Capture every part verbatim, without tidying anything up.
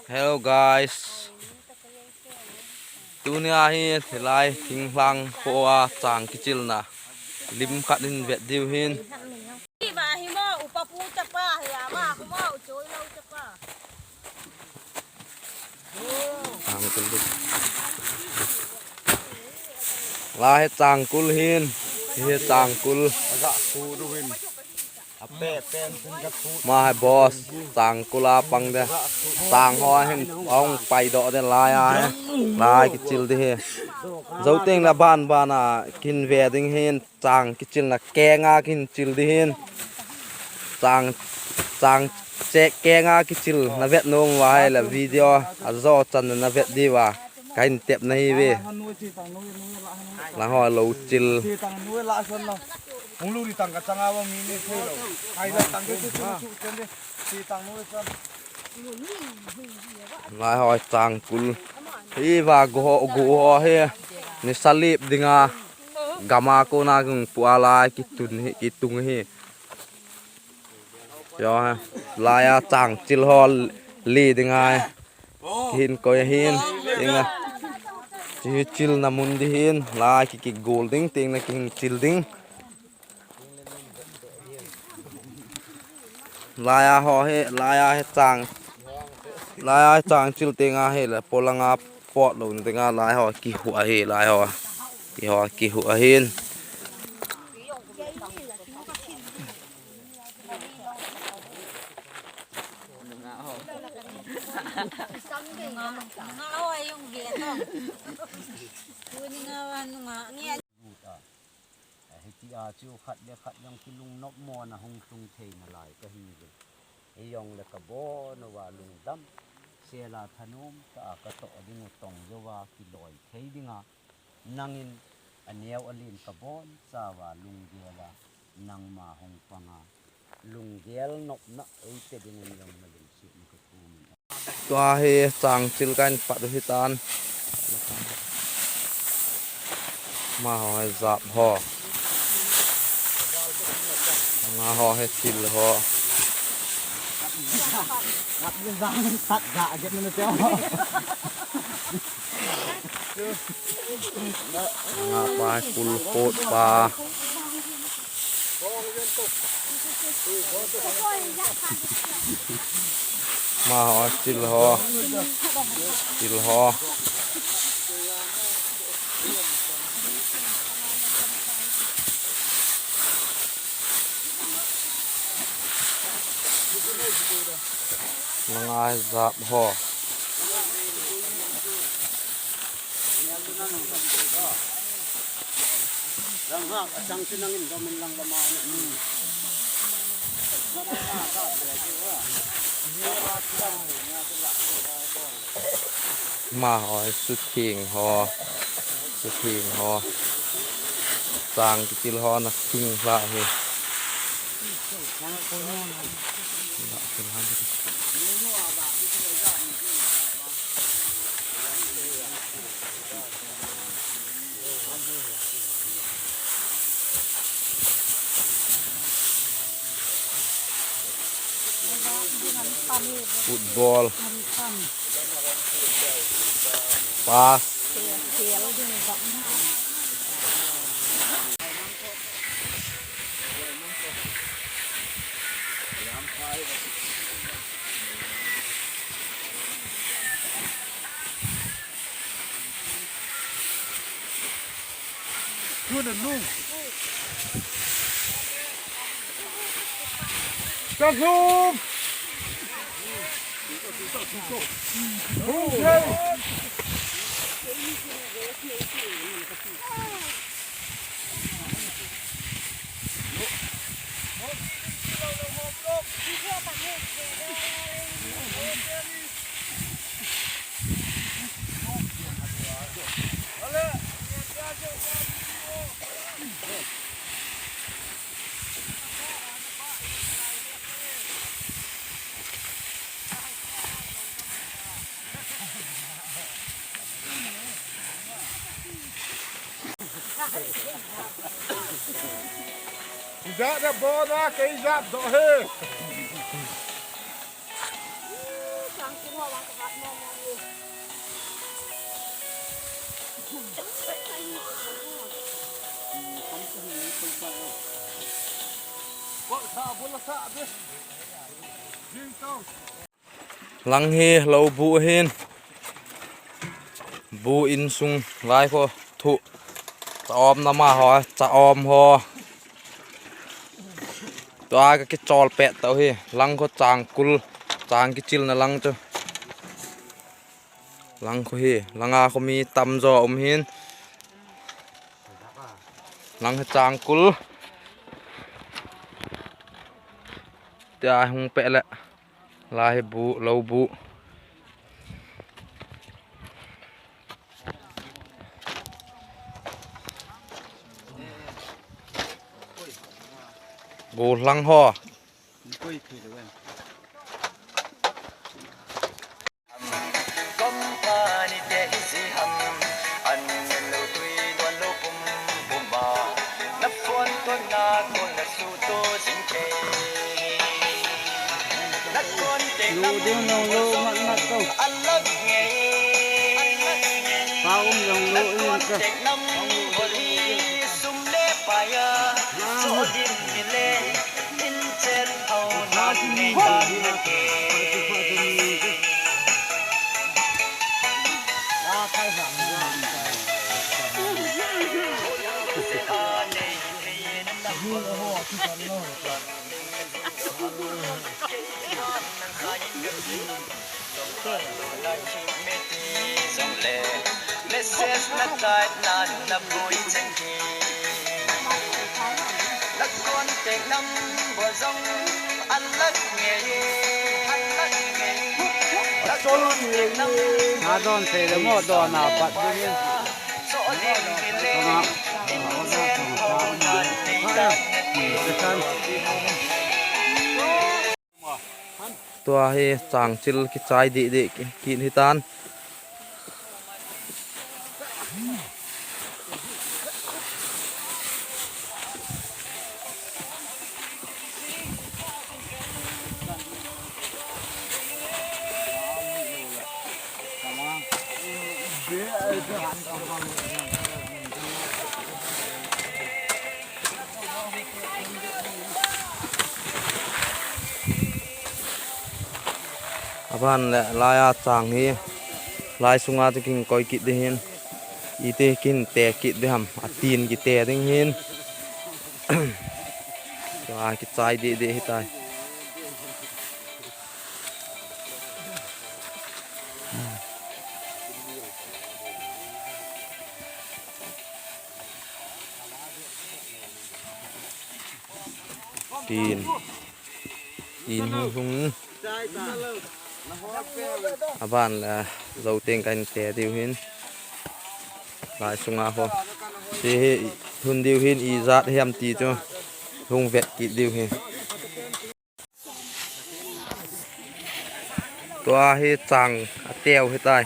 Hello guys. Tunia hi hilai thinglhang khoa chang kichilna lim khat hin vet diu hin. Chang kul di. Lai hi chang kul hin. Hi chang kul. Ama hai boss, chang kul a pang de. Chang ho hin ahung pai doh de lai a hi. Lai kichil di hi. Jou teng le ban ban a kin ve ding hin, chang kichilna kenga kin chil di hin. Chang, chang che kenga kichil na vet nom uva ahile video a jo chan na vet diu va. Kahin tep na hi ve. Lang ho lou chil. Hung lu ri tang ka chang a va mi ni thei lo. Ai la tang ke chu chu chu chen de. Si tang nu san. Lai ho chang kul. Hi va go ho, go ho hi. Ni salip dinga. Gam a kona gung pu a lai kitun hi, kitung hi. Yo ha. Lai a chang chil ho li dinga. Kihin koi hin, inga. Chi chilna mun di hin, lai ki, kigol ding, teng na kihin chil ding. Lai a ho hi, lai a hi chang. Lai a hi chang chil teng a hi le, polang a pot lou ding a, lai ho kihu a hi, lai ho. Kihu a, kihu a hin. Hiti a chu khat le khat jong kilungnop mona hung tlung thei nalai kahi ve. Hijong le kabon uva lungdam sela thanom tah a katoh ding u tong jouva kiloi thei dinga. Nangin aneo alen kabon chauva lunggel a nangma hung panga lunggel nopna eite dingin jong nalungsetna kapumin. Tua hi chang chil kahin pat u hitan. Amaho hi jap ho. Amaho hi chil ho. Ngapa kul khot pa. Amaho chil ho. Chil ho. Ngai jap ho. Amaho sutheng ho. Sutheng ho. Chang kichil ho na theng lha hi. Football. Pass. Ijat da bona ke ijat do he. Lang hi lou buh ahin. Buh insung lai kho thu. Cha-om nama ho, cha-om ho. Tua kakichol pet tau hi. Lang kho changkul, chang kichilna lang chu. Lang kho hi, langa kho mi tamjo um hin. Lang hi changkul. Tia hung pet le. Lai hi buh, lou buh. Buh lang ho. Lu ding jong lu mat mat ko. Pa um jong lu in ka. Na don thei le mo don a pat ding in. Tua hi changchil kichai deh deh ki, kit hitan. Aban le laiya chang hi, lai sunga chu kin koi kit ding hin, iti kin te kit ding ham, atin kite ding hin. Tua kichai deh deh hitai. Tin. Tin hung hung. Aban le jou teng kahin te diu hin. Lai sunga ho. Ti hi hun diu hin ijat hiam ti chu. Hung vet kit diu hin. Tua hi chang ateu hitai.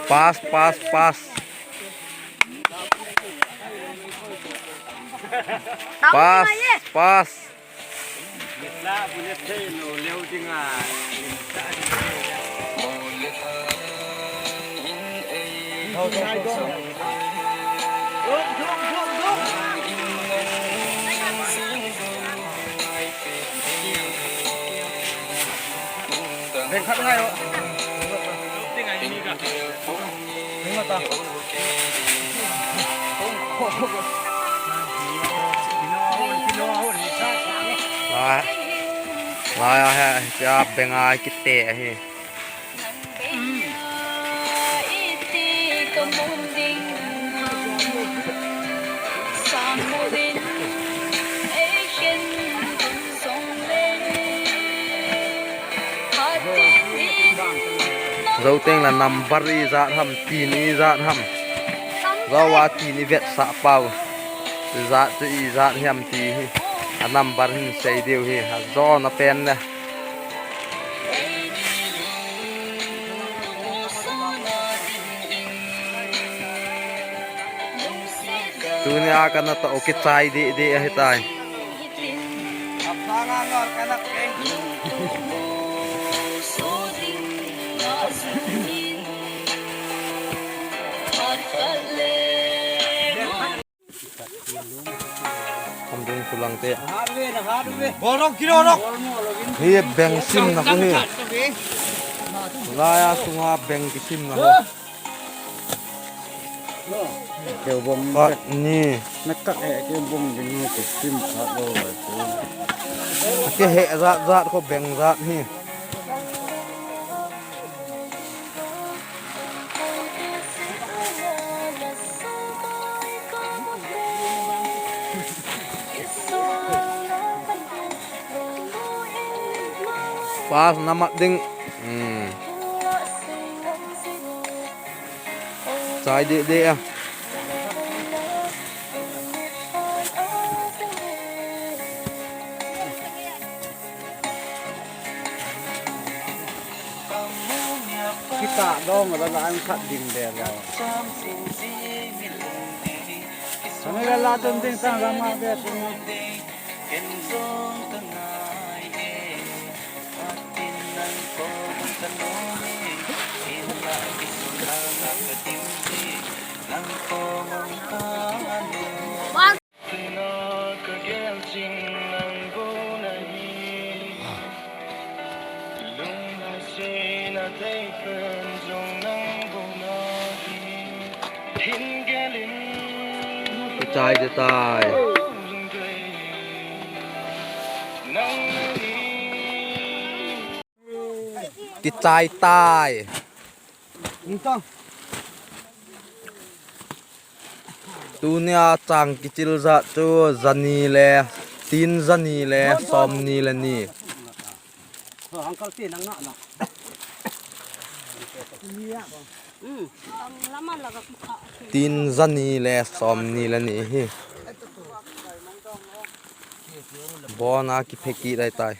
Pass, pass, pass. Pass, pass. Lai, lai a hi, a benga kite hi. Jou teng le number ijat ham, tin ijat ham. Jou a tin ivetsah pau. Ijat chu ijat hiam ti hi. A number hin sei diu hi, a zona pen le. Tunia kana toh kichai deh deh ahitai. Khumdung kulang te. Hi beng simna khu hi. Laiya sunga beng kisimna khu. Keu bom. Khat ni. Na kak he keu bom ding ho kisim khat lo. Keu he jat jat khu beng jat hi. Pas namat ding. Hmm. Chai deh deh a. Kita dong la la an khat ding de la. Kami la la dong ding sang la ma de. Kichai te tai. Kichai tai. Tunia chang kichil jat chu jani le, tin jani le, somni le ni. Tin jani le, somni le ni hi. Bona kipheki dai tai.